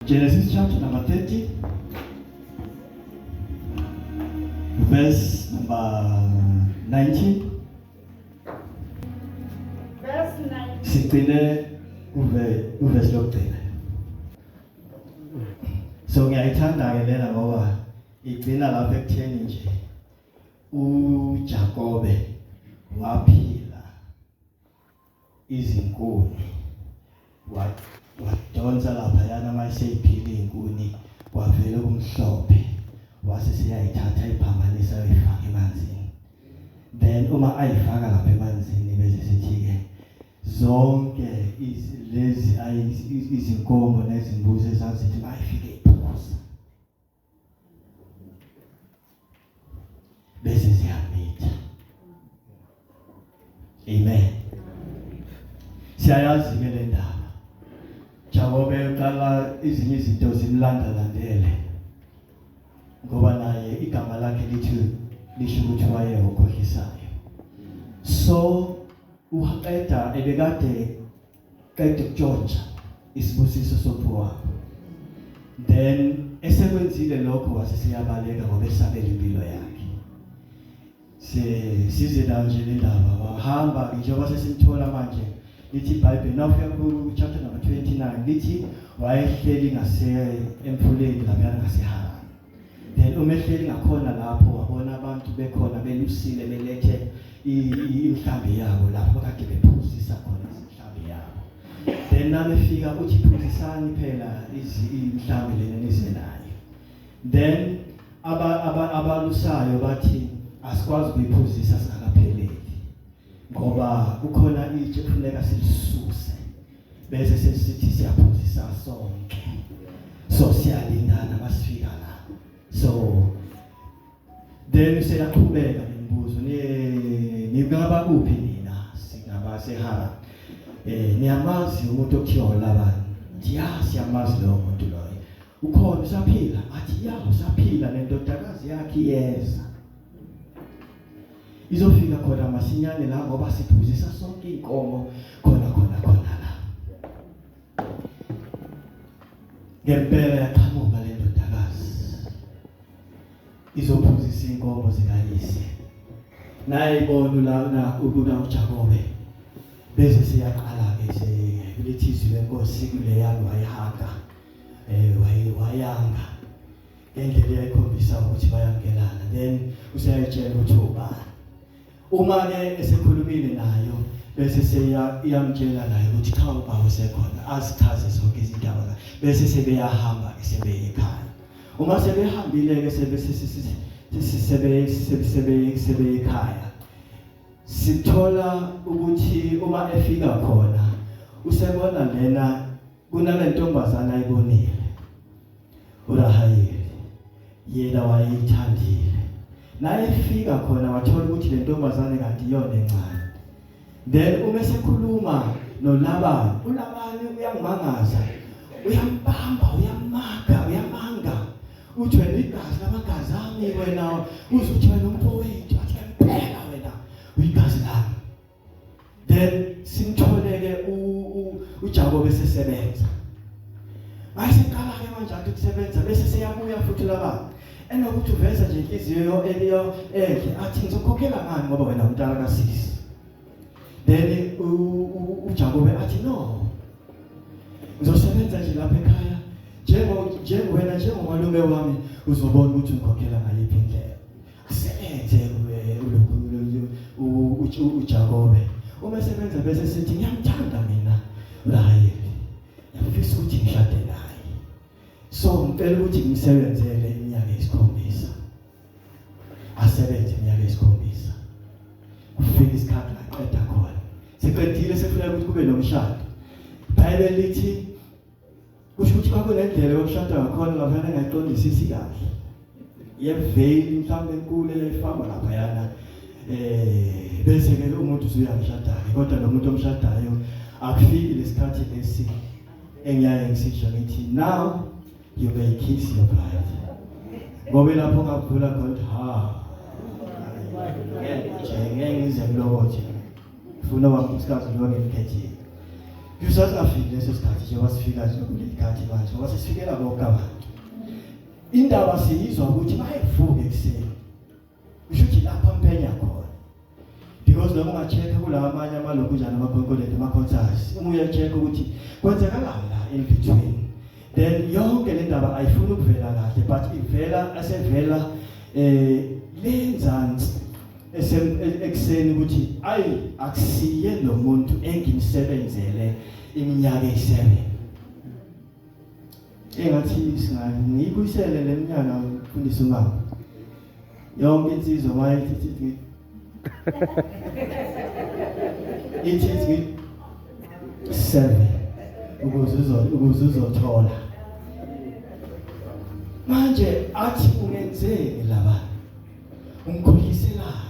Genesis chapter number 30 verse number 19. Verse 19. Sigcine kuve kuverse lokugcina. So ngiyayithanda ke lena ngoba igcina lapha ekutheni nje uJakobe waphila izinkuni wadonsa laphayana uma eseyiphila iy'nkuni kwavele kumhlophe wase seyayithatha iphambanisa ayifaka emanzini. Then uma ayifaka lapha emanzini bese sithi-ke zonke lezi izinkomo nezimbuzi ezazithi mayifike iphuza bese ziyamitha. Amen. Siyayazi ke le ndaba. Jakobe uqala izinye izinto zimlanda landele ngoba naye igama lakhe lithi lisho ukuthi waye okhohlisayo. So uqeda ebekade qeda ukutshontsha isibusiso somfowabo, then esekwenzile lokho wase siyabaleka ngoba esabela impilo yakhe. Se size la nje le ndaba, wahamba njengoba sesimthola manje. Lithi iBhayibheli nawufika ku chapter number 29 lithi wayehleli ngase emfuleni laphana ngaseHarani. Then uma ehleli ngakhona lapho wabona abantu bekhona belusile belethe imihlambi yabo lapho kade bephuzisa khona imihlambi yabo. Then nabefika uthi phuzisani phela imihlambi lena nize nayo. Then abalusayo bathi asikwazi ukuyiphuzisa singakapheleli ngoba kukhona itshe kufuneka silisuse bese sesithi siyaphuzisa sonke, so siyalindana masifika la. So then seyaqhubeka nemibuzo, ningaba kuphi nina? Singaba seHaran. Niyamazi umuntu okuthiwa uLabani? Ya, siyamazi lowo muntu loyo. Ukhona usaphila? Athi ya, usaphila, nendodakazi yakhe iyeza, izofika khona masinyane la ngoba siphuzisa sonke inkomo khona khona khona la. Ngempela yaqhamuka le ndodakazi izophuzisa inkomo zikayise. Naye ibona la ukuna uJakobe, bese siyaqala ke selithi izwi lenkosi kuleyalo wayihaga, wayanga ngendlela eyayikhombisa ukuthi bayamkelana. Then useyayitshela ukuthi ubani. Uma ke esekhulumile nayo bese seya iyamtshela naye ukuthi cha, ubaba usekhona, azichaze zonke izindaba zakhe, bese sebeyahamba ke sebeye ekhaya. Uma sebehambile ke sebe sebe sebe sebeye ekhaya, sithola ukuthi uma efika khona usebona lena kunale ntombazana ayibonile uRahayeli, yena wayeyithandile. Naye efika khona wathola ukuthi le ntombazane kanti iyona encane. Then uma esekhuluma noLabani, uLabani uyangimangaza, uyambamba, uyamaga, uyamanga, uthi wena igazi lamagazi ami, wena uzuthi wena umfowethu. Athi ngempela wena uyigazi lami. Then simtholeke uJakobe esesebenza. Mayeseqala ke manje athi kusebenza bese seyabuya futhi laba enokuthi uveza nje inhliziyo eliyo enhle, athi ngizokhokhela ngani ngoba wena umntana kasisi. Then uJakobe athi no, ngizosebenza nje lapha ekhaya njengo njengowena njengomalume wami, uzobona ukuthi ungikhokhela ngayiphi indlela. Asebenze uJakobe. Uma esebenza bese sithi ngiyamthanda mina uRaheli, ngiyafisa ukuthi ngishade naye, so ngicela ukuthi ngisebenzele iminyaka eyisikhombisa. Asebenze iminyaka eyisikhombisa, kufika isikhathi aqeda khona, siqedile, sekufuneka ukuthi kube nomshado. iBhayibheli lithi kusho ukuthi kwakunendlela yokushada ngakhona laphayana engayiqondisisi kahle, yeveyili mhlawumbe enkulu eyayifakwa laphayana, bese ke umuntu usuyamshada ke. Kodwa lo muntu omshadayo akufiki lesikhathi lesi engiyaye ngisisho ngithi now you may kiss your bride, ngoba lapho ngavula khona ha ngeke nje, ngeke ngize ngilokothe funa wankosikazi lo ngimkhethile. Kusasingafiki leso sikhathi njengoba sifika nje kuleli khathi manje ngoba sesifikela bonke abantu. Indaba siyizwa ukuthi bayivuke ekuseni. Kusho ukuthi lapha mphenya khona. Because noma unga-check kulawa amanye amalokhu njani amakhonkoleti ama-concerts uma uya-check ukuthi kwenzekalani la in between then yonke le ndaba ayifuni ukuvela kahle but ivela esevela eh lenzansi ekuseni ukuthi ayi akusiye lo muntu engimsebenzele iminyaka eyi-7 engathi singayibuyisele le minyaka mfundisi umama yonke insizwa mayithi ithi ithi ithi 7 ukuze uzothola manje athi ungenzeni laba ungikhohliselani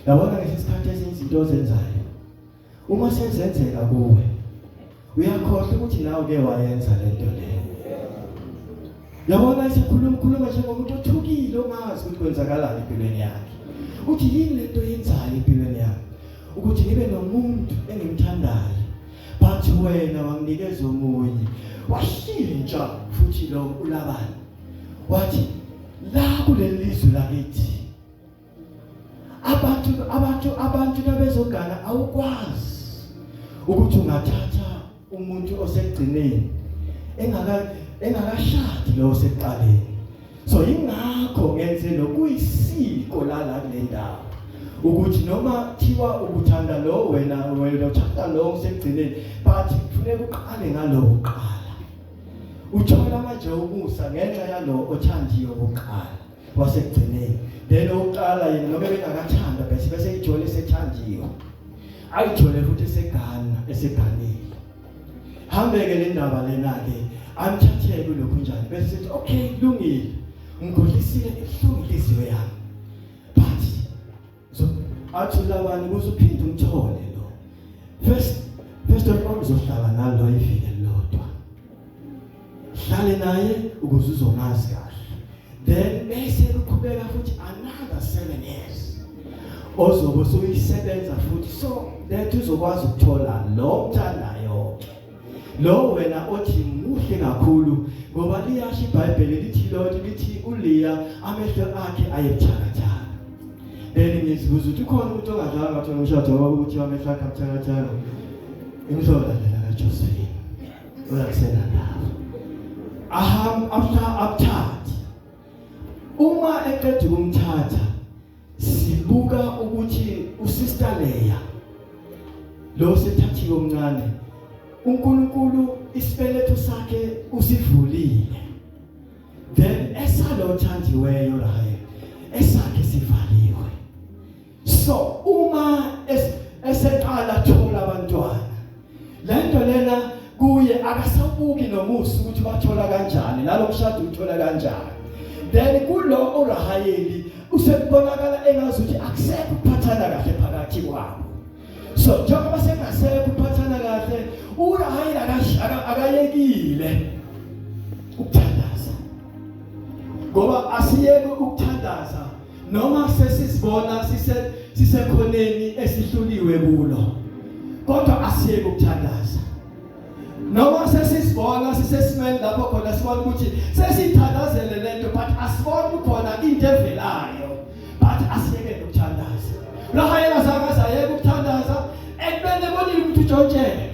yabona ngesikhathi ezinye izinto ozenzayo uma sezenzeka kuwe uyakhohlwa ukuthi nawe ke wayenza lento leyo yabona isekhuluma khuluma njengomuntu othukile ongazi ukuthi kwenzakalani empilweni yakhe uthi yini lento yenzayo empilweni yami ukuthi ngibe nomuntu engimthandayo but wena wanginikeza omunye washintsha futhi lo uLabani wathi la kuleli lizwe lakithi abantu abantu abantu nabezogana awukwazi ukuthi ungathatha umuntu osekugcineni engaka engakashadi lo osekuqaleni so ingakho ngenze lokuyisiko lala kule ndawo ukuthi noma thiwa ukuthanda lo wena wena uthanda lo osekugcineni but kufuneka uqale ngalo uqala uthola manje umusa ngenxa yalo othandiwe wokuqala wasekugcineni then owokuqala yena noma bengakathanda bese bese ijole sethandiwe ayithole futhi esegana eseganile hambeke le ndaba lena ke amthatheke kulokhu njani bese sithi okay kulungile ngikhohlisile ibuhlungu inhliziyo yami but so athi labani kuze uphinde umthole lo first of all uzohlala nalo iviki elilodwa hlale naye ukuze uzomazi kahle then bese kuqhubeka futhi another 7 years ozobe usuyisebenza futhi so that uzokwazi ukuthola lo mthandayo lo wena othi muhle kakhulu ngoba liyasho iBhayibheli lithi loti lithi uLiya amehlo akhe ayebuthakathaka then ngizibuza ukuthi ukhona umuntu ongadlanga wathola umshado ngoba ukuthi amehlo akhe abuthakathaka imhlola lena kaJosephine uyakusena ndaba aham after abthathe uma eqeda ukumthatha sibuka ukuthi usister Leya lo sethathiwe omncane uNkulunkulu isibeletho sakhe usivulile then esalothandiweyo laye esakhe sivaliwe so uma eseqala thola abantwana lento lena kuye akasabuki nomusa ukuthi bathola kanjani nalomshado uthola kanjani then kulo uRahayeli usekubonakala engazi ukuthi akusekho ukuphathana kahle phakathi kwabo so njengoba sengasekho ukuphathana kahle uRahayeli akayekile ukuthandaza ngoba asiyeke ukuthandaza noma sesizibona sise sisekhoneni esihluliwe kulo kodwa asiyeke ukuthandaza noma sesizibona sisesimeni lapho khona sibona ukuthi sesithandazele lento but asiboni kukhona into evelayo but asiyeke ukuthandaza lahayela zange sayeka ukuthandaza ekubeni ebonile ukuthi ujontshele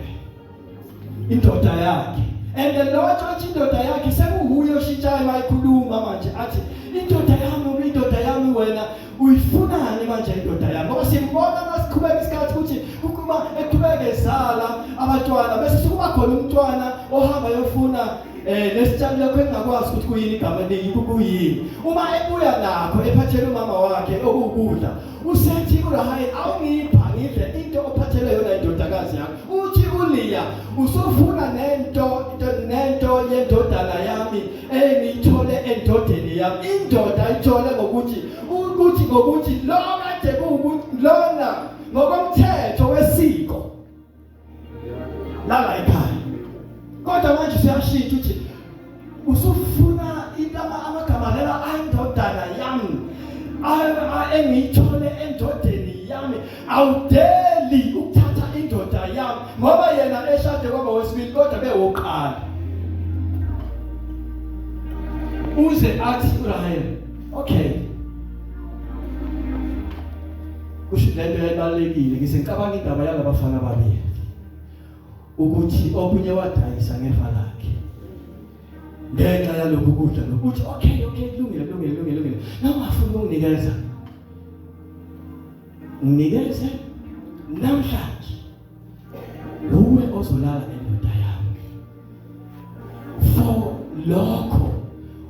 indoda yakhe and the Lord wathi indoda yakhe sekuhuye oshintshayo mayikhuluma manje athi indoda yami indoda yami wena uyifunani manje indoda yami ngoba simbona masiqhubeka isikhathi ukuthi kuma eqhubeke ezala abantwana bese sikuba khona umntwana ohamba yofuna eh lesitshalo lakho engakwazi ukuthi kuyini igama leli kuyini uma ebuya nakho ephathele umama wakhe okuwukudla usethi kuRaheli awungipha ngidle into ophathele yona indodakazi yakho uthi uLiya usufuna nento nento yendodana yami engiyithole endodeni yami indoda ayithole ngokuthi ukuthi ngokuthi lo kade kuwukuthi lona ngokomthetho wesiko lala ekhaya kodwa manje siyashintsha ukuthi usufuna into amagama lela ayindodana yami engiyithole endodeni yami awudeli ukuthatha indoda yami Ngoba yena eshade kwaba wesibili kodwa bewoqala. Uze athi uRahel, okay. Kusho lento yayibalekile, ngise ngicabanga indaba yalabafana ababili. Ukuthi okunye wadayisa ngefa lakhe. Ngenxa yalokhu kudla lokuthi okay okay kulungile kulungile kulungile kulungile. Nawungafuni ukunginikeza. Nginikeze namhlanje. Uwe ozolala nendoda yami. For lokho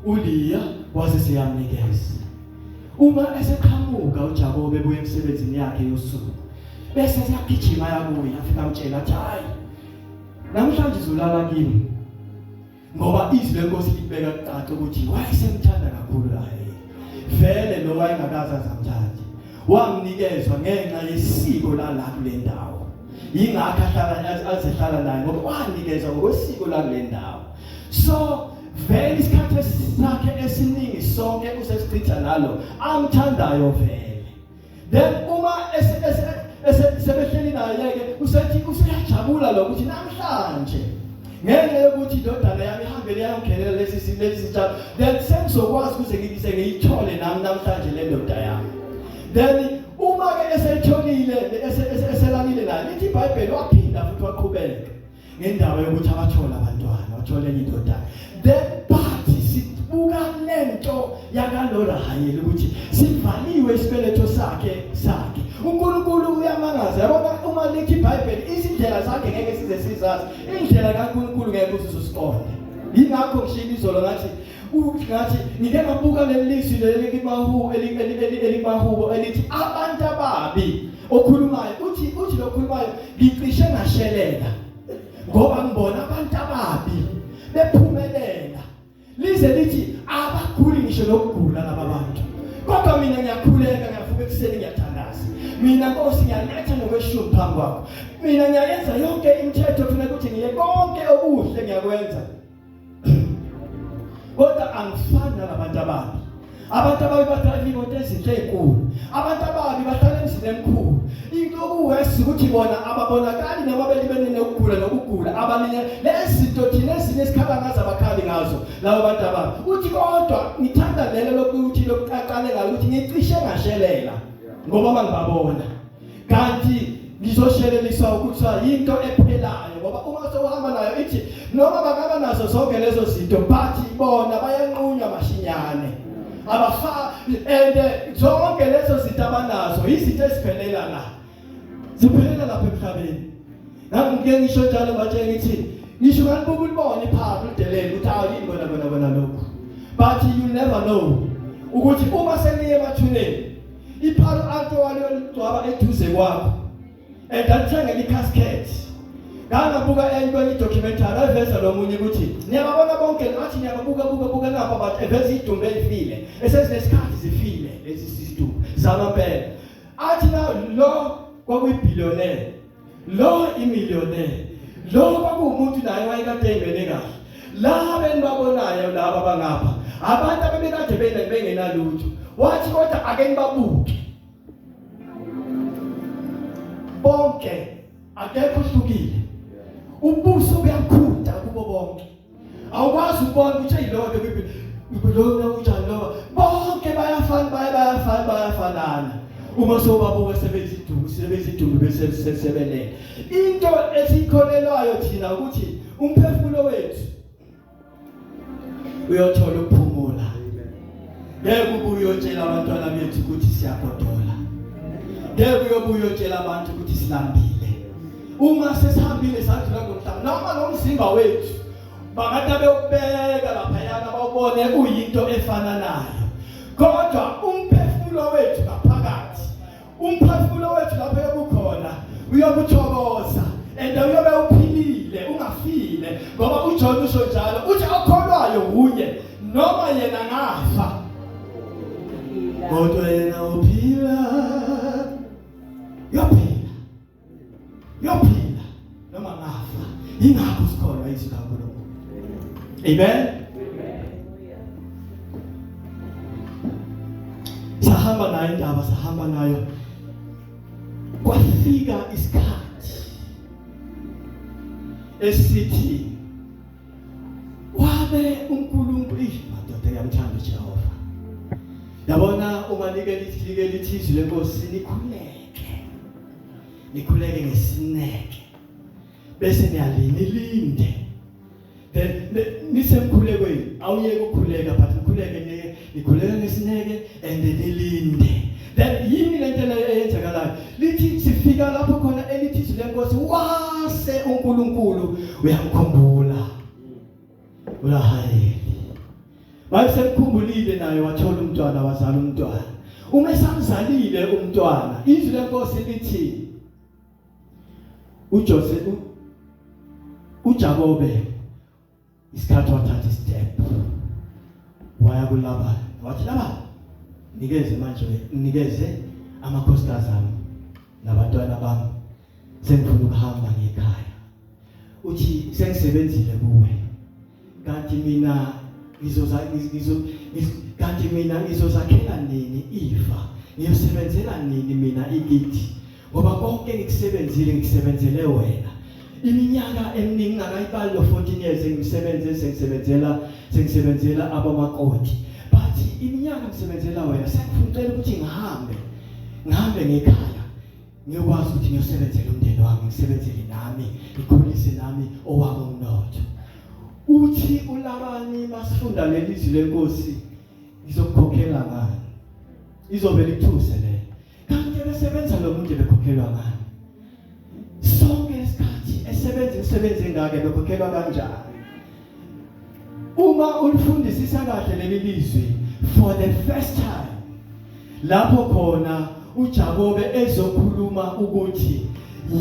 uLiya waze siyamnikeza. Uma eseqhamuka uJakobe ebuya emsebenzini yakhe yosuku bese siyagijima yakuya afika amtshela athi hayi namhlanje uzolala kimi ngoba izwi lenkosi libeka kucaca ukuthi wayesemthanda kakhulu Raheli vele lo wayengakaze azamthathe wamnikezwa ngenxa yesiko lala kule ndawo yingakho ahlala azehlala naye ngoba wanikezwa ngokwesiko la kule ndawo so vele isikhathi sakhe esiningi sonke usesichitha nalo amthandayo vele then uma sebehleli naye ke usethi useyajabula lo ukuthi namhlanje ngenxa yokuthi indodana yami ihambele yayongelela lesi lesi sitshalo then sengizokwazi ukuze ngikise ngiyithole nami namhlanje le ndoda yami then uma ke eseyitholile eselalile naye lithi iBhayibheli waphinda futhi waqhubeka ngendaba yokuthi abathole abantwana wathole enye indodana then but sibuka lento yakalora hayeli ukuthi sivaliwe isibeletho sakhe sakhe uNkulunkulu uyamangaza yabona uma lithi iBhayibheli izindlela zakhe ngeke size sizazi indlela kaNkulunkulu ngeke uze usiqonde yingakho ngishilo izolo ngathi ngathi ngike ngabuka leli lizwi leli limahu elimahubo elithi abantu ababi okhulumayo uthi uthi lokhulumayo ngicishe ngashelela ngoba ngibona abantu ababi bephumelela lize lithi abakhuli ngisho nokugula laba bantu kodwa mina ngiyakhuleka ngiyavuka ekuseni ngiyathandaza mina Nkosi ngiyaletha ngokweshumi phambi kwakho mina ngiyayenza yonke imithetho kufuneka ukuthi ngiye konke okuhle ngiyakwenza kodwa angifani nalabantu ababi abantu ababi bahlala imoto ezinhle ezinkulu abantu ababi bahlala emzini emkhulu into okuwesi ukuthi bona ababonakali noma belibene nokugula nokugula abalinye lezinto thina ezinye esikhala ngazo abakhali ngazo labo bantu ababi uthi kodwa ngithanda lelo lokuthi lokuqaqale ngalo ukuthi ngicishe ngashelela ngoba mangibabona kanti ngizosheleliswa ukuthi yinto ephelayo ngoba uma sewuhamba nayo ithi noma bangaba nazo zonke lezo zinto but bona bayanqunywa mashinyane abafa and zonke lezo zinto abanazo izinto eziphelela la ziphelela lapha emhlabeni ngangike ngisho njalo manje ngithi ngisho ngalibuka ulibone iphaphu lidelele ukuthi awu yini bona bona bona lokhu but you never know ukuthi uma seniye emathuneni iPalo Alto waliyogcwaba eduze kwakho and alithengela i-casket ngangabuka enye kwenye i-documentary ayiveza lo munye ukuthi niyababona bonke ngathi niyababuka buka buka napa abantu eveza idumbu elifile esezinesikhathi zifile lezi sidumbu zamampela athi na lo kwakuyibillionaire lo imillionaire lo kwakuwumuntu naye wayekade engene kahle laba enibabonayo laba bangapha abantu abebekade bengenalutho wathi kodwa ake nibabuke bonke akekho ohlukile ubuso buyakhunta kubo bonke awukwazi ukubona ukuthi eyilonto lona unjani lo bonke bayafana bayafana bayafanana uma sobabuka sebeziduku sebeziduku bese sebelele into esiyikholelwayo thina ukuthi umphefumulo wethu uyothola ukuphumula ngeke ubuye uyotshela abantwana bethu ukuthi siyagodola ngeke uyobuye uyotshela abantu ukuthi silambile uma sesihambile sadlula ngomhlaba noma lo mzimba wethu bangathi abewubeka laphayana bawubone uyinto efana nayo kodwa umphefumulo wethu ngaphakathi umphefumulo wethu lapho yokukhona uyokuthokoza and uyobe uphilile ungafile ngoba uJohn usho njalo uthi okholwayo unye noma yena ngafa kodwa yena uphila uyophila uyophila noma ngafa ingakho sikholwa izwi kaNkulunkulu amen sahamba nayo indaba sahamba nayo kwafika isikhathi Esithi wabe uNkulunkulu, ish madoda, ngiyamthanda uJehova. Yabona, uma like lithi, like lithi izwi lenkosi, nikhuleke, nikhuleke ngesineke, bese niyalinde, then nisemkhulekweni, awuyeke ukukhuleka, but nikhuleke, nikhuleke ngesineke and nilinde. Then yini lento leyo eyenzakalayo? Lithi sifika lapho khona elithi izwi lenkosi, wase uNkulunkulu uyamkhumbula uRaheli. Wayesemkhumbulile naye, wathola umntwana, wazala umntwana. Uma esamzalile umntwana, izwi lenkosi lithi uJoseph, uJakobe, isikhathi wathatha istep, waya kuLabani, wathi, "Labani, nikeze manje, nikeze amakhosikazi ami nabantwana bami, sengifuna ukuhamba ngekhaya." Uthi, "Sengisebenzile kuwe, kanti mina ngizoza ngizo kanti mina ngizozakhela nini ifa? Ngiyosebenzela nini mina ikithi? Ngoba konke ngikusebenzile, ngikusebenzele wena iminyaka eminingi, ngakayibali lo 14 years engisebenze, sengisebenzela abamakoti, but iminyaka ngisebenzela wena. Sengifuna ukuthi ngihambe ngekhaya, ngiyokwazi ukuthi ngiyosebenzela umndeni wami, ngisebenzele nami, ngikhulise nami owami umnotho." Uthi uLabani, masifunda leli zwi lenkosi, "Ngizokukhokhela ngani?" Izobe lithuse le. Kanti besebenza lo muntu, bekhokhelwa ngani? Sonke isikhathi esebenza imisebenzi engake, bekhokhelwa kanjani? Uma ulifundisisa kahle leli lizwi, for the first time lapho khona uJakobe ezokhuluma ukuthi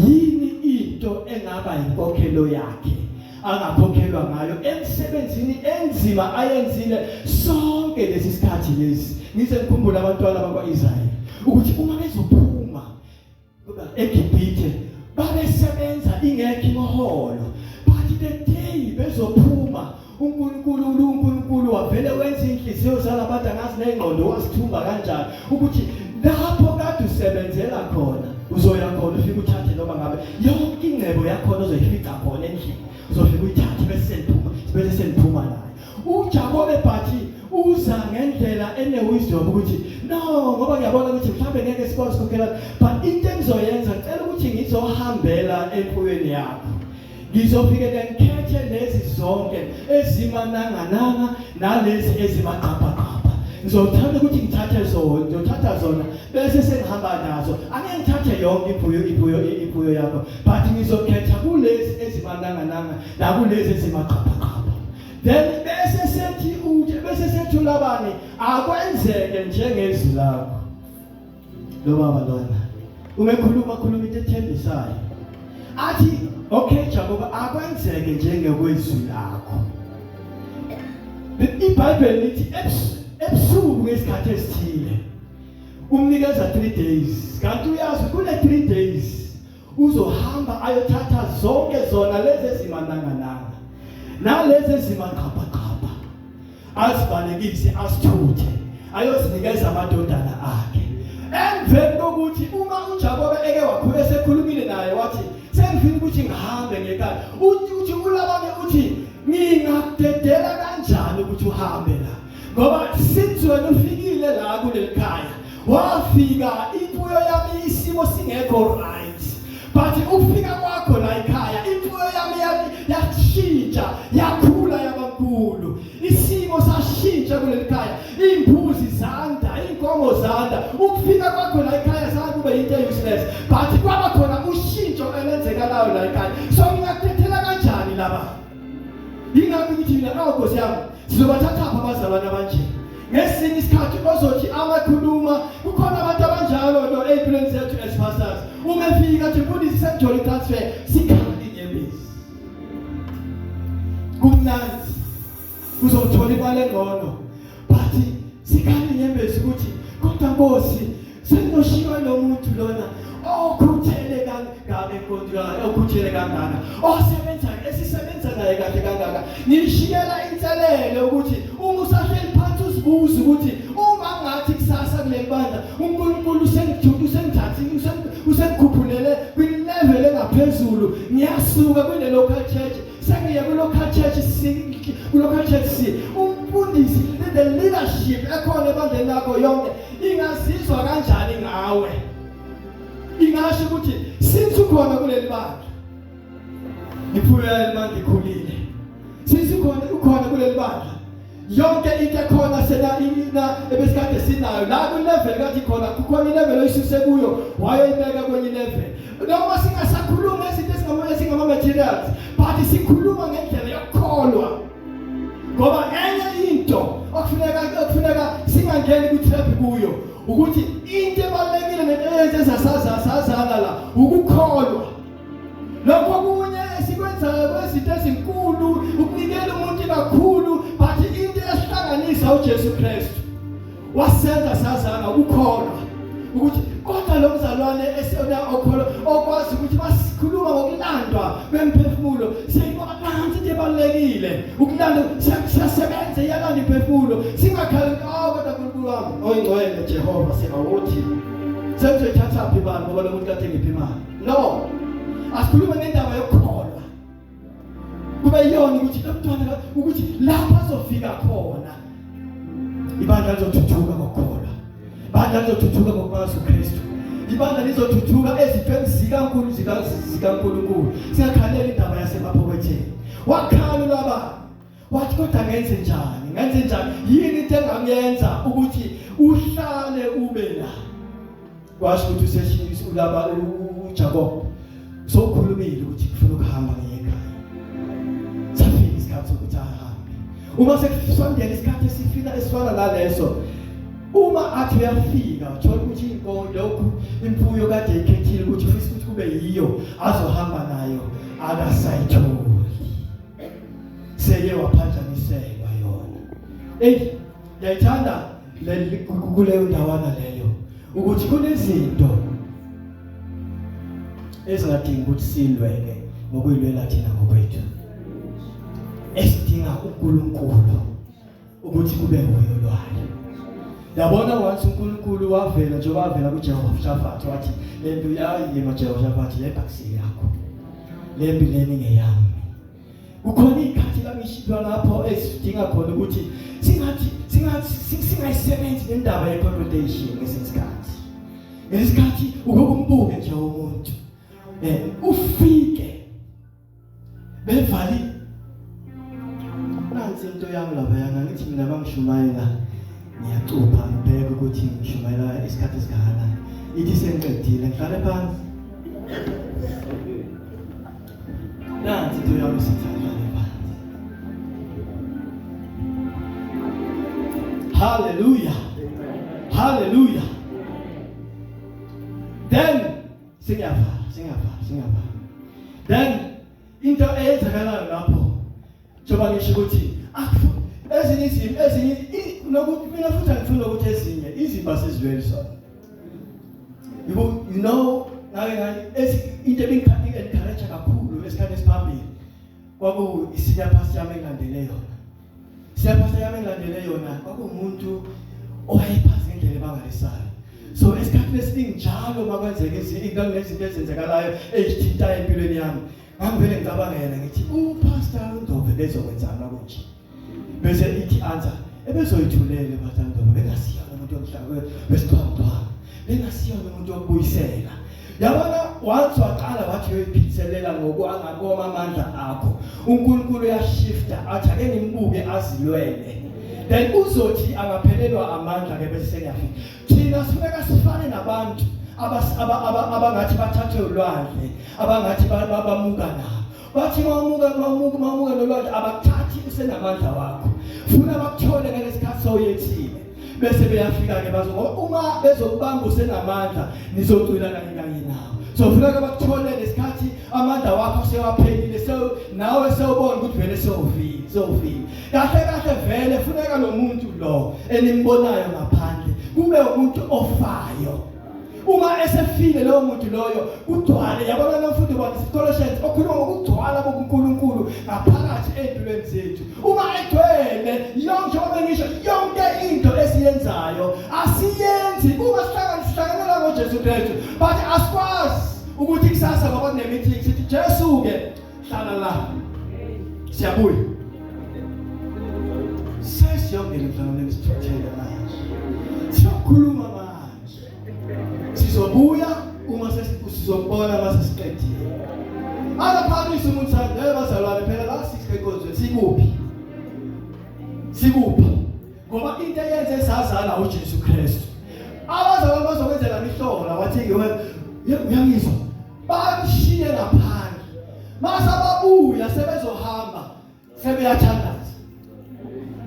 yini into engaba inkokhelo yakhe, angakhokhelwa ngayo emsebenzini enzima ayenzile sonke lesi sikhathi lesi. Ngize ngikhumbule abantwana bakwaIsrael ukuthi uma bezophuma eGibhithe babesebenza ingekho imiholo, but the day bezophuma, uNkulunkulu wavele wenza inhliziyo zalabantu, angazi nengqondo wasithumba kanjani, ukuthi lapho kade usebenzela khona uzoya khona, ufike uthathe noma ngabe yonke ingcebo yakhona, uzoyifica khona endlini, uzofika uyithathe, bese seniphuma nayo. uJakobe but uza ngendlela ene-wisdom ukuthi, no, ngoba ngiyabona ukuthi mhlawumbe ngeke sikwazi ukukhokhela, but into engizoyenza, ngicela ukuthi ngizohambela emfuyweni yakho, ngizofike ngikhethe lezi zonke ezimanangananga nalezi ezimaqapaqapa. Ngizothanda ukuthi ngithathe zona, ngizothatha zona bese sengihamba nazo. Angeke ngithathe yonke imfuyo yakho, but ngizokhetha kulezi ezimanangananga nakulezi ezimaqapaqapa." Then bese sethi uLabani, "Akwenzeke njengezwi lakho." Lo baba lona uma ekhuluma, khuluma into ethembisayo, athi, "Okay Jacob, akwenzeke njengekwezwi lakho." IBhayibheli lithi ebusuku ngesikhathi esithile umnikeza 3 days, kanti uyazi kule 3 days uzohamba ayothatha zonke zona lezi ezimanangananga nalezi ezimaqhapaqhapa, azibalekise, asithuthe, ayozinikeza amadodana akhe. Emveni kokuthi uma uJakobe eke wakhuluma, esekhulumile naye, wathi, "Sengifuna ukuthi ngihambe ngekhaya," uthi uLabani, uthi, "Ngingakudedela kanjani ukuthi uhambe la? Ngoba since wena ufikile la kuleli khaya, wafika imfuyo yami isimo singekho right, but ukufika kwakho la ekhaya imfuyo yami yashintsha, yakhula, yabankulu. Isimo sashintsha kuleli khaya, imbuzi zanda, inkomo zanda. Ukufika kwakho la ekhaya zange kube into useless, but kwaba khona ushintsho elenzekalayo la ekhaya. So ngingakudedela kanjani laba?" Ingakho ngithi mina, awu Nkosi yami, sizobathatha apha abazalwane abanje? Ngesinye isikhathi ozothi amakhuluma, kukhona abantu abanjalo lo ey'mpilweni zethu as pastors. Uma efika athi, "Mfundisi, sengithole i-transfer," sikhala inyembezi, kumnandi, uzothola imali engcono, but sikhala inyembezi ukuthi, kodwa Nkosi, sengiyoshiywa lo muntu lona okhuthele kangaka enkonzweni, okhuthele kangaka, osebenza, esisebenza naye kahle kangaka. Ngishiyela inselele ukuthi uma usahleli phansi uzibuze ukuthi uma ngathi kusasa kuleli bandla uNkulunkulu usengithathile, usengikhuphulele kwi-level engaphezulu, ngiyasuka. Ngiyasuka kule local church, sengiya ku local church C, ku local church C. Umfundisi, the leadership ekhona ebandleni lakho yonke ingazizwa kanjani ngawe? Ingasho ukuthi since ukhona kuleli bandla, ngiphumelele mangikhulile. Since ukhona kuleli bandla, yonke into ekhona sena ina ebesikade sinayo la ku level kathi khona kukhona ilevel oyisuse kuyo wayoyibeka kwenye level. Noma singasakhuluma izinto esingama materials, but sikhuluma ngendlela yokukholwa, ngoba enye into okufuneka singangeni ku trap kuyo ukuthi into ebalekile nento eyenze sasazana la ukukholwa. Lokho kunye esikwenzayo kwezinto ezinkulu ukunikela umuntu kakhulu, but into esihlanganisa uJesu Kristu wasenza sazana ukukholwa, ukuthi kodwa lo mzalwane esona okholwa okwazi ukuthi basikhuluma ngokulandwa kwemphefumulo, siyibona nansi into ebalekile ukulanda, siyasebenza iyalanda imphefumulo, singakhali awu kodwa uNkulunkulu wami oyingcwele Jehova singawuthi sengizoyithatha phi imali ngoba lo muntu kade ngiphi imali. No, asikhulume ngendaba yokukholwa, kube yiyona ukuthi lo mntwana ukuthi lapho azofika khona ibandla lizothuthuka ngokukholwa, ibandla lizothuthuka ngokwazi uKristu, ibandla lizothuthuka ezintweni zikaNkulunkulu zikaNkulunkulu. Siyakhalela indaba yasemaphoketheni, wakhala laba wathi kodwa ngenze njani, ngenze njani, yini into engangiyenza ukuthi uhlale ube la? Kwasho ukuthi useshisa ulaba uJacob sokhulumile ukuthi ngifuna ukuhamba ngiye ekhaya. Safika isikhathi sokuthi ahambe. Uma sekusondela isikhathi esifika esifana naleso, uma athi uyafika uthola ukuthi inkomo lokhu imfuyo kade ikhethile ukuthi ufisa ukuthi kube yiyo azohamba nayo akasayitholi, seye waphanjaniselwa yona. Ey, ngiyayithanda kuleyo ndawana leyo ukuthi kunezinto ezingadingi ukuthi silwele ngokuyilwela thina ngokwethu, esidinga uNkulunkulu ukuthi kube nguye olwayo. Yabona, once uNkulunkulu wavela njengoba wavela kuJehoshaphat wathi lempi yayima Jehoshaphat, le bhaksi yakho, lempi leni ngeyami. Kukhona ikhathi la ngishilo lapho esidinga khona ukuthi singathi singathi singayisebenzi nendaba ye-confrontation ngesikhathi. Ngesikhathi ukumbuke nje umuntu ufike bevali nansi into yami laphayana, ngithi mina bangishumayela ngiyacupha ngibheke ukuthi ngishumayela isikhathi esingakanani, ithi sengiqedile ngihlale phansi. Nansi into yami sithi ngihlale phansi. Hallelujah, hallelujah. Then singiyavala, singiyavala, singiyavala. Then into eyenzakalayo lapho, njengoba ngisho ukuthi ezinye izinto ezinye nokuthi mina futhi angifuni ukuthi ezinye izimba sizilweli sona. You know, ngake ngathi into ebingikhathi encourage kakhulu esikhathi esiphambili kwaku isenior pastor yami engilandele yona. Senior pastor yami engilandele yona kwakuwumuntu owayephathi ngendlela ebangalisayo. So esikhathini esiningi njalo makwenzeka izinto nezinto ezenzekalayo ezithintayo empilweni yami, ngangivele ngicabangela ngithi upastor Ndove bezokwenzani kunje, bese ithi answer ebezoyithulela pastor Ndove bengasiyona umuntu womhlaba wesiqhwaqhwa, bengasiyona umuntu wokubuyisela. Yabona, once waqala wathi uyoyiphindiselela ngokwangakoma amandla akho, uNkulunkulu uyashifta athi ake ngimbuke azilwele, then uzothi angaphelelwa amandla ke bese sengiyafika. Thina sifuneka sifane nabantu abangathi bathathwe ulwandle, abangathi bamuka nabo. Bathi mawumuka nolwandle abakuthathi usenamandla wakho, funa bakuthole ngalesikhathi sowuyethile, bese beyafika ke bazo, ngoba uma bezokubamba usenamandla nizocwila kanye kanye nawo. So funeka bakuthole lesikhathi amandla wakho sewaphelile, nawe sewubona ukuthi vele sewufile, sewufile kahle kahle. Vele funeka lo muntu lo enimbonayo ngaphandle kube umuntu ofayo. Uma esefile lowo muntu loyo kugcwale. Yabona lo mfundi wa Colossians okhuluma ngokugcwala kokuNkulunkulu ngaphakathi empilweni zethu, uma egcwele yonke, njengoba ngisho, yonke into esiyenzayo asiyenzi uma sihlangana ngoJesu Kristu, but asikwazi ukuthi kusasa ngoba kune meeting sithi Jesu ke Hlala la. Siyabuya. Sesiyongena emhlanganweni sithuthele manje. Siyokhuluma manje. Sizobuya uma sesizobona mase siqedile. Akaphakamisa umuntu sathi, "Hey bazalwane phela la sisenkonzweni sikuphi?" Sikuphi? Ngoba into eyenze sazala uJesu Kristu. Abazalwane bazokwenzela imihlola wathi uyangizwa. Bamshiye ngaphandle. Mase babuya sebezohamba sebeyathandaza.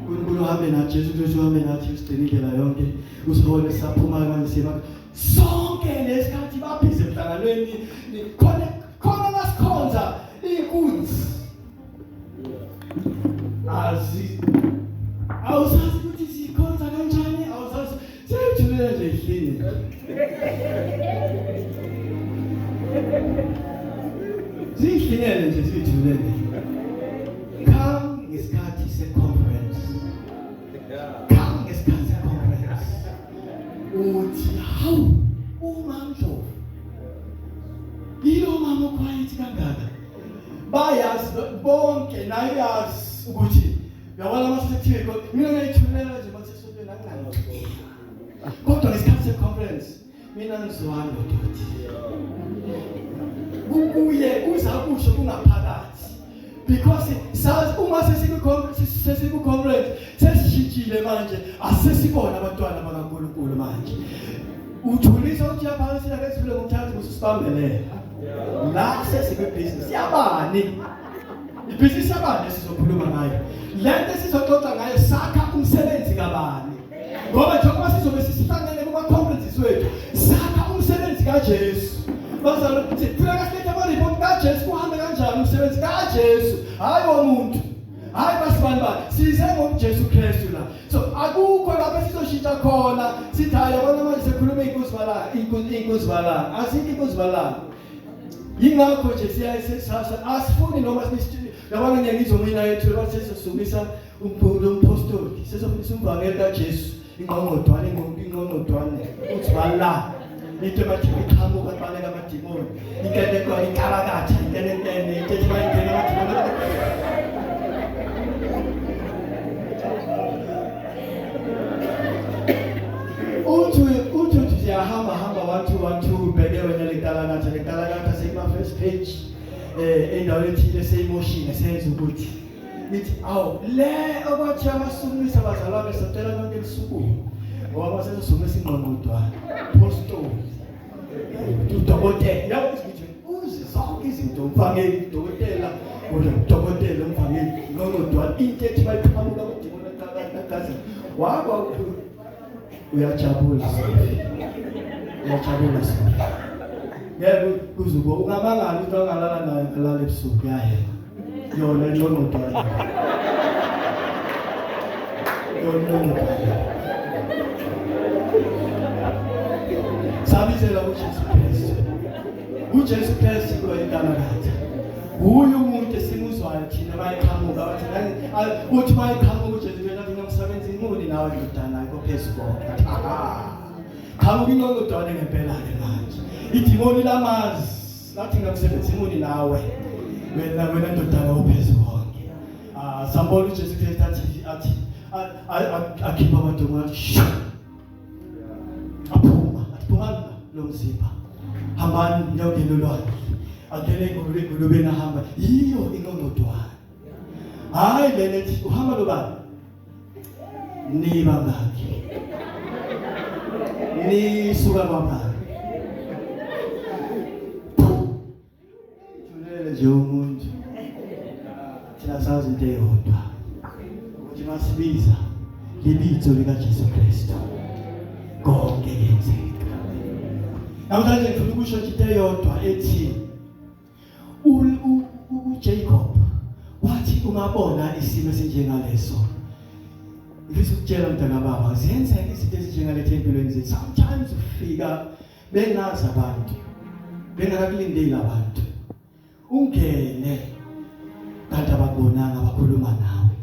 uNkulunkulu uhambe nathi, Jesu Kristu uhambe nathi, usigcine indlela yonke, usihole saphuma manje siba sonke lesikhathi babhize emhlanganweni khona khona masikhonza inkunzi azi awusazi ukuthi sikhonza kanjani, awusazi seyithulela nje ihlini zihlinele nje zithulele. Come ngesikhathi se-conference, come ngesikhathi se-conference, uthi hawu uMaMdlovu yilo mama okhwayithi kangaka. Bayazi bonke naye uyazi ukuthi uyabona masethiwe mina ngiyayithulela nje masesontweni anginankinga, kodwa ngesikhathi se-conference mina ngizwani doti kukuye kuza kusho kungaphakathi, because sazi uma sesiku-conference sesishintshile manje, asesibona abantwana bakaNkulunkulu manje. Uthulisa uthi yaphansi la esivule ngomthandazo usibambelela la sesikwibhizinisi yabani, ibhizinisi yabani esizokhuluma ngayo, lento esizoxoxa ngayo sakha umsebenzi kabani, ngoba njengoba sizobe sisihlangene kuma-conferences wethu sakha umsebenzi kaJesu. Bazalwane, ukuthi funeka silethe ama-report kaJesu, kuhambe kanjani umsebenzi kaJesu, hhayi womuntu, hhayi basibani bani, size ngoJesu Kristu la. So akukho lapho esizoshintsha khona sithi hayi yabona manje sekhuluma iy'nkunzi balanga, iy'nkunzi balanga, asikho iy'nkunzi balanga. Yingakho nje siyayisesasa asifuni noma yabona ngeke ngizwe mina yethu bathi sesizosumisa umpostoli, sesofundisa umvangeli kaJesu, ingqongqodwane ingqongqodwane uthi bala into bathi iqhamuka baleka amadimoni, inkenekwane inkalakatha intenentene into ethi bayingena amadimoni. Uthi uthi uthi siyahamba hamba 1 2 1 2 ubheke wena lenkalakatha lenkalakatha seyima first page endaweni ethile seyimoshile senza ukuthi nithi awu le okwathi abasumisa abazalwane sacela lonke lisukume ngoba sesisumisa ingqongqodwana postoli udokotela yabo ukuthi uze zonke izinto umvangeli udokotela kodwa udokotela umvangeli ingqongqodwana into ethi bayiqhamuka kudimona qakaza wakwa uyajabula uyajabula ngeke kuzuko ungamangala ukuthi angalala naye ngalala ebusuku yayena yona ingqongqodwana yona ingqongqodwana sabizela uJesu Kristu. uJesu Kristu kuloyinkalakatha uye umuntu esimuzwayo thina bayiqhamuka bathi uthi bayiqhamuka uJesu Kristu athi ngomsebenzi muni nawe ndodana ayikho phezu konke. Qhamuka ingqongqodwane ngempela ke manje, idimoni lamazi lathi ngamsebenzi muni nawe wena wena ndodana ophezu konke. Ah, sambona uJesu Kristu athi athi akhipha amadimoni athi shu aphuma athi phumani lo mzimba hambani niyongena olwandle, angene ingulube ingulubeni ahamba yiyo ingqongqodwane. Hayi lena ethi uhamba lobani niba ngakhi nisuka kwabani thulele nje umuntu. Thina sazi into eyodwa ukuthi masibiza libizo likaJesu Kristu konke kuyenzeka. Namhlanje ngifuna ukusho nje into eyodwa ethi uJacob wathi ungabona isimo esinjengaleso, ngifisa ukutshela mntana baba, ziyenzeka izinto ezinjengalethe empilweni zethu. Sometimes ufika bengazi abantu, bengakakulindeli abantu, ungene kanti abakubonanga bakhuluma nawe,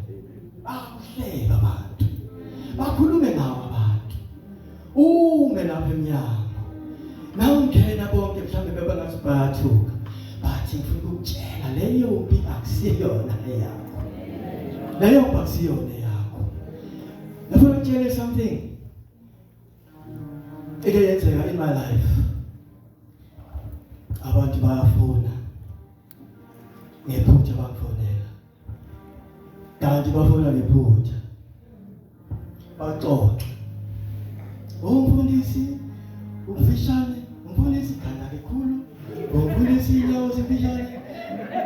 bakuhleba abantu, bakhulume ngawe abantu, ume lapha emnyango na ungena bonke mhlawumbe bebangathi bayathuka, bathi ngifuna ukukutshela leyo mpi akusiyona eyakho. Leyo mpi akusiyona eyakho. Ngifuna ukutshela something eke yenzeka in my life. Abantu bayafona ngephutha, bangifonela kanti bafona ngephutha, baxoxe, umfundisi umfishane, umfundisi khanda likhulu, umfundisi inyawo zimfishane,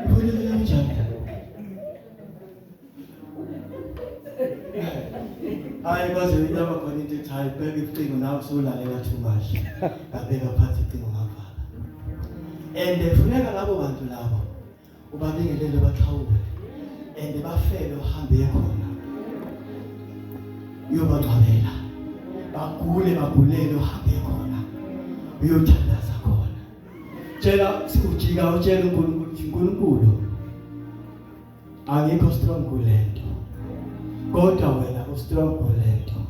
umfundisi kanjani. Hayi, kwaze yaba khona into ethi hayi, bheka icingo nawe usulalela too much. Ngabeka phansi icingo, ngavala. And funeka labo bantu labo ubabingelele, baxhawule and bafele, uhambe khona uyobangcwabela, bagule bagulele, uhambe khona uyothandaza khona. Tshela, ujika utshela uNkulunkulu ukuthi uNkulunkulu, angikho strong kulento, kodwa wena u strong kulento,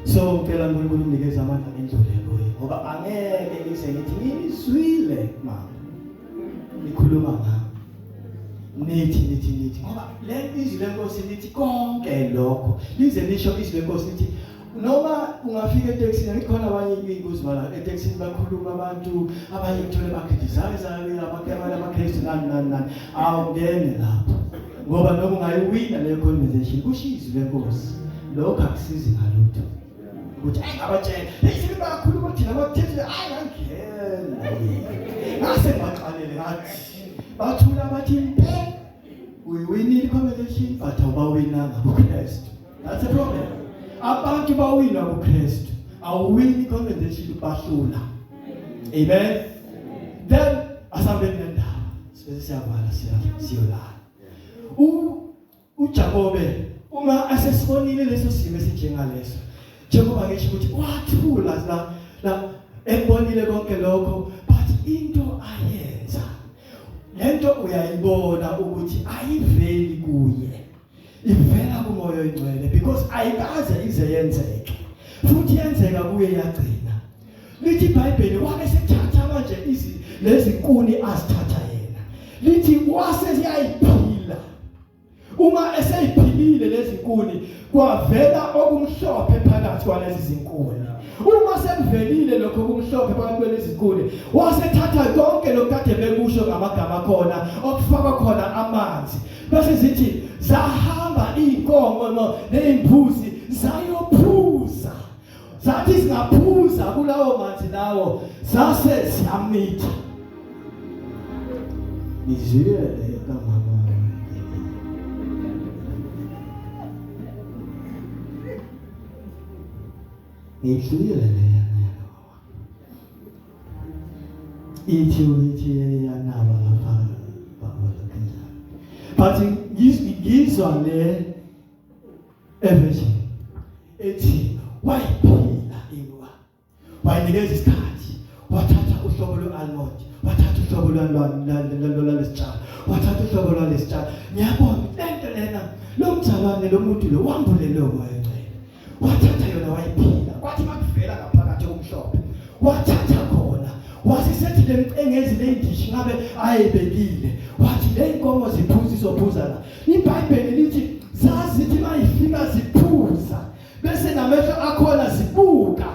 so ngicela uNkulunkulu unginikeze amandla ngendlule kuye, ngoba angeke ngize ngithi ngizwile mama nikhuluma ngami, nithi nithi nithi, ngoba le izwi lenkosi lithi konke lokho lize lisho. Izwi lenkosi lithi noma ungafika etekisini, angithi khona abanye iy'ngozi bala etekisini, bakhuluma abantu, abanye kuthole ba-criticize abanye amaKristu, nani nani nani. Awungene lapho, ngoba noma ungayiwina leyo conversation, kusho izwi lenkosi, lokho akusizi ngalutho ukuthi ayi ngabatshela hey bayakhuluma thina bakuthethile. Ayi, ngangena ngase ngibaqalele, ngathi bathula, bathi mpe uyiwinile i-conversation, but awubawinanga kuKristu. That's a problem. Abantu bawina kuKristu, awuwini i-conversation bahlula. Amen. Then asambeni nendaba, sibese siyavala, siyolala. UJakobe uma asesibonile leso simo esinjengaleso, njengoba ngisho ukuthi wathula la la ekubonile konke lokho, but into ayenza lento uyayibona ukuthi ayiveli kuye, ivela kuMoya oyiNgcwele, because ayikaze ize yenzeke futhi yenzeka kuye yagcina. Lithi iBhayibheli wabe sethatha manje izi lezi nkuni azithatha yena, lithi wase siyayiphila. Uma eseyiphilile lezi nkuni, kwavela okumhlophe phakathi kwalezi zinkuni. Uma sekuvelile lokho kumhlophe phakathi kwalezi zinkuni, wasethatha konke lokade bekusho ngamagama khona okufakwa khona amanzi, bese zithi zahamba izinkomo no nezimbuzi zayophuza. Zathi singaphuza kulawo manzi lawo, zase ziyamitha. Nizwile leyo kamama? Ngiyidlulile leya. Ithi yanaba lapha baba lokho, but ngizwa le version ethi wayiphila inwa, wayinikeza isikhathi, wathatha uhlobo lwe-almond, wathatha uhlobo lwalesitshalo, wathatha uhlobo lwalesitshalo. Ngiyabona lento lena, lo mzalwane, lo muntu lo wambulelwe uMoya oNgcwele. Wathatha yona wayiphila, kwathi makuvela ngaphakathi okumhlophe, wathatha khona, wasisethi lemcengezi leyindishi ngabe ayibekile, wathi le inkomo ziphuza, izophuza la. IBhayibheli lithi zazithi mayifika ziphuza, bese namehlo akhona zibuka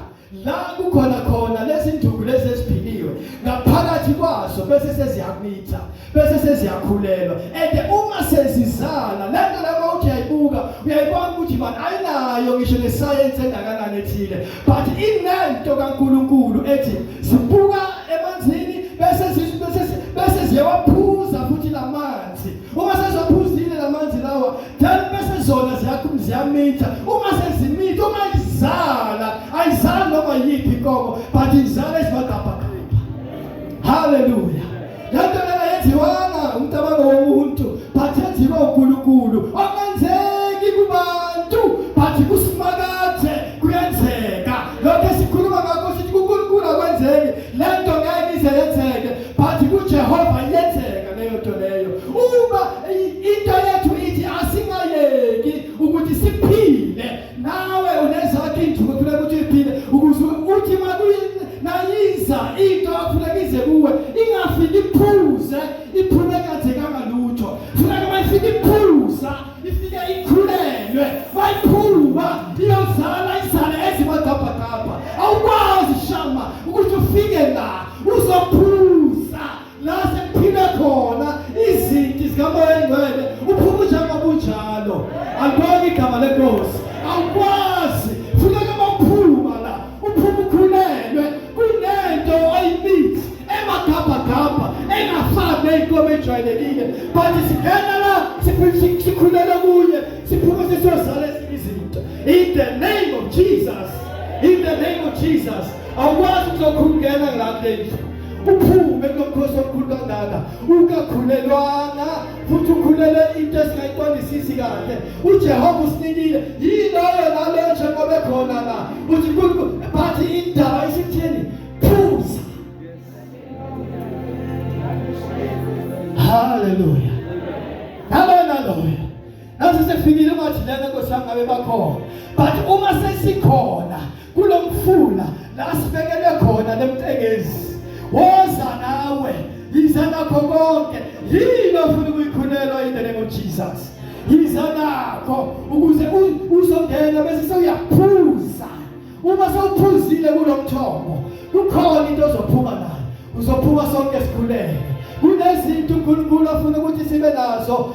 la kukhona khona lezi nduku lezi eziphiliwe ngaphakathi kwazo, bese seziyamitha, bese seziyakhulelwa. And uma sezizala lento lapho, uthi uyayibuka, uyayibona ukuthi man ayinayo ngisho nescience engakanani ethile, but inento kaNkuluNkulu ethi zibuka emanzini, bese ziyawaphuza futhi lamanzi. Uma seziwaphuzile lamanzi lawa, then bese zona ziyamitha. Uma sezimitha, uma izala, ayizali noma yiphi inkomo, but izala ezimagabhagabha. Haleluya! Lento lena yenziwanga umcabango womuntu, but yenziwa uNkulunkulu. Okungenzeki kubantu, but kuSimakade kuyenzeka. Lokho esikhuluma ngakho, sithi kuNkulunkulu akwenzeki, lento ngeke ize yenzeke, but kuJehova iyenzeka leyo nto leyo. Uma into yethu ithi asingayeki ukuthi siphile, nawe unezakho iy'nduku kufuneka ukuthi uyiphile, ukuze uthi nayiza into akufuneka ize kuwe, ingafiki iphuze iphume kenzekanga lutho. Funeka. Awukwazi funeka mawuphuma la uphuma ukhulelwe kunento oyimithi emagabhagabha engafani ney'nkomo ejwayelekile but singena la sikhulele kuye siphume sesiyozala ezinye izinto in the name of Jesus in the name of Jesus awukwazi ukuzokhungena la kule ndlu uphume kulomkhosi omkhulu kangaka ungakhulelwanga futhi ukhulele into esingayiqondisisi kahle uJehova usinikile yiloyo naloyo njengoba ekhona la uthi uNkulunkulu but indaba isithini phuza haleluya naloyo naloyo nathi sefikile ungathi lena nkosi yami ngabe bakhona but uma sesikhona kulomfula la sibekele khona lemcengezi woza nawe yiza nakho konke yini ofuna ukuyikhulelwa in the name of Jesus yiza nakho ukuze uzongena bese sewuyaphuza uma sewuphuzile kulomthombo kukhona into ozophuma nayo uzophuma sonke sikhuleke kunezinto uNkulunkulu afuna ukuthi sibe nazo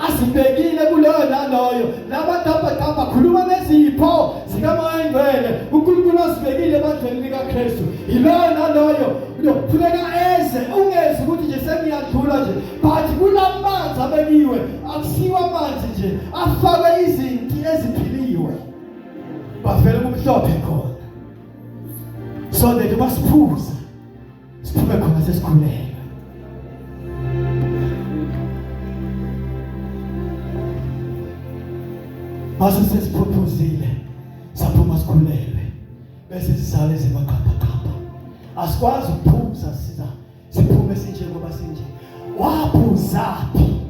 azibekile kuloyo naloyo labadabhadabha khuluma nezipho zikaMoya Ngcwele uNkulunkulu azibekile ebandleni likaKristu yiloyo naloyo kufuneka eze ungezi ukuthi nje sengiyadlula nje but kulamanzi abekiwe akusiwo amanzi nje afakwe izinti eziphiliwe bavele kumhlophe khona so that basiphuza siphume khona sesikhulelwe mase sesiphuphuzile saphuma sikhulelwe bese sizale izimaqhapha asikwazi ukuphuza siza siphume sinje ngoba sinje waphuzaphi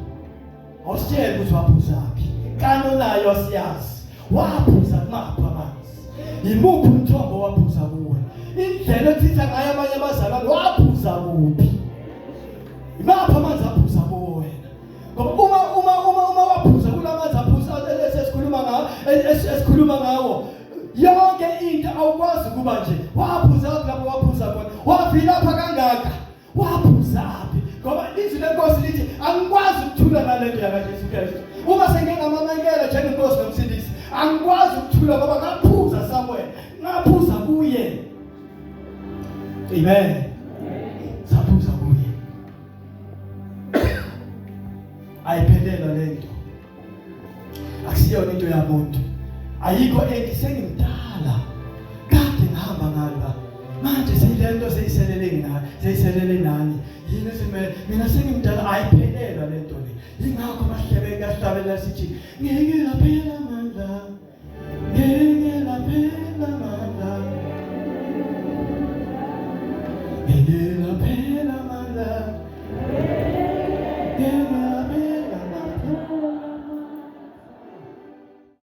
awusitshele ukuthi waphuzaphi kano nayo siyazi waphuza kumaphi amanzi yimuphi umthombo waphuza kuwe indlela othitha ngayo abanye abazalwane waphuza kuphi imaphi amanzi aphuza kuwo wena ngoba uma uma uma uma waphuza kulamanzi aphuza esikhuluma ngawo esikhuluma ngawo yonke into awukwazi kuba nje waphuza lapho waphuza khona wavilapha kangaka waphuzaphi ngoba izwi lenkosi lithi angikwazi ukuthula nalento yakaJesu Kristu uma sengingamamukela njengenkosi nomsindisi angikwazi ukuthula ngoba ngaphuza somewhere ngaphuza kuye amen saphuza kuye ayiphelelwa lento akusiyona into yamuntu ayikho ethi sengimdala kade ngihamba ngala manje seyilento seyiselele ngina seyiselele nani yini esimele mina sengimdala ayiphelelwa lento le yingakho bahlebeka hlabela sithi ngeke laphela amandla